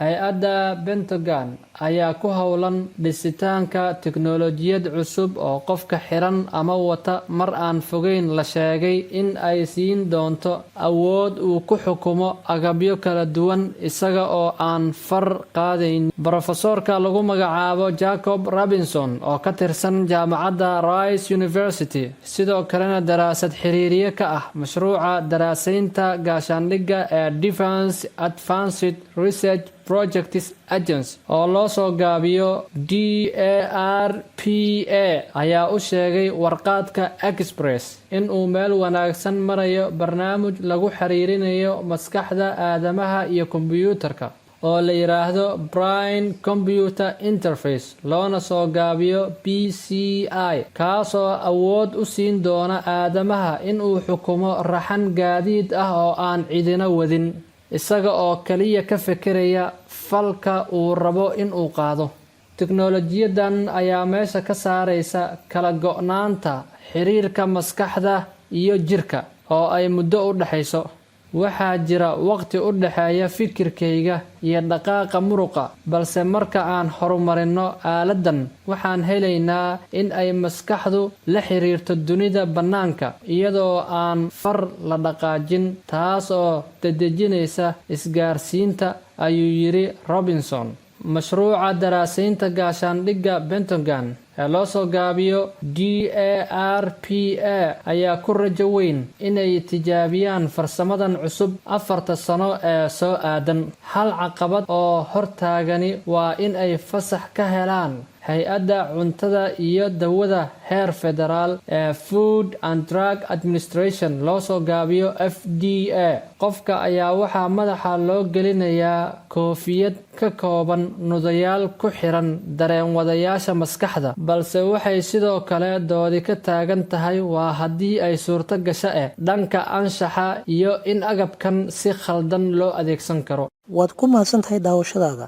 Hay-adda Pentagon ayaa ku howlan dhisitaanka tiknolojiyad cusub oo qofka xiran ama wata mar aan fogeyn la sheegay in ay siin doonto awood uu ku xukumo agabyo kala duwan isaga oo aan far qaadayn. Brofesoorka lagu magacaabo Jacob Robinson, oo ka tirsan jaamacadda Rice University, sidoo kalena daraasad xiriiriye ka ah mashruuca daraasaynta gaashaandhigga ee Defense Advanced Research Projects Agency, oo loo soo gaabiyo DARPA, ayaa u sheegay warqaadka Express in uu meel wanaagsan marayo barnaamij lagu xiriirinayo maskaxda aadamaha iyo kombiyuutarka oo la yiraahdo Brain Computer Interface, loona soo gaabiyo BCI, kaasoo awood u siin doona aadamaha in uu xukumo raxan gaadiid ah oo aan cidina wadin, isaga oo kaliya ka fekeraya falka uu rabo in uu qaado. Tiknolojiyadan ayaa meesha ka saaraysa kala go'naanta xiriirka maskaxda iyo jirka oo ay muddo u dhexayso. Waxaa jira waqti u dhexeeya fikirkayga iyo dhaqaaqa muruqa, balse marka aan horumarinno aaladdan, waxaan helaynaa in ay maskaxdu la xiriirto dunida bannaanka iyadoo aan far la dhaqaajin, taas oo dedejinaysa isgaarsiinta, ayuu yidhi Robinson. Mashruuca daraasaynta gaashaandhigga Pentagon ee loo soo gaabiyo DARPA ayaa ku rajo weyn inay tijaabiyaan farsamadan cusub 4ta sano ee soo aadan. Hal caqabad oo hortaagani waa in ay fasax ka helaan Hay-adda Cuntada iyo Dawada heer federaal ee Food and Drug Administration, loo soo gaabiyo FDA. Qofka ayaa waxaa madaxa loo gelinayaa koofiyad ka kooban nudayaal ku xiran dareenwadayaasha maskaxda, balse waxay sidoo kale doodi ka taagan tahay, waa haddii ay suurto gasho eh, dhanka anshaxa iyo in agabkan si khaldan loo adeegsan karo. Waad ku mahadsan tahay daawashadaada.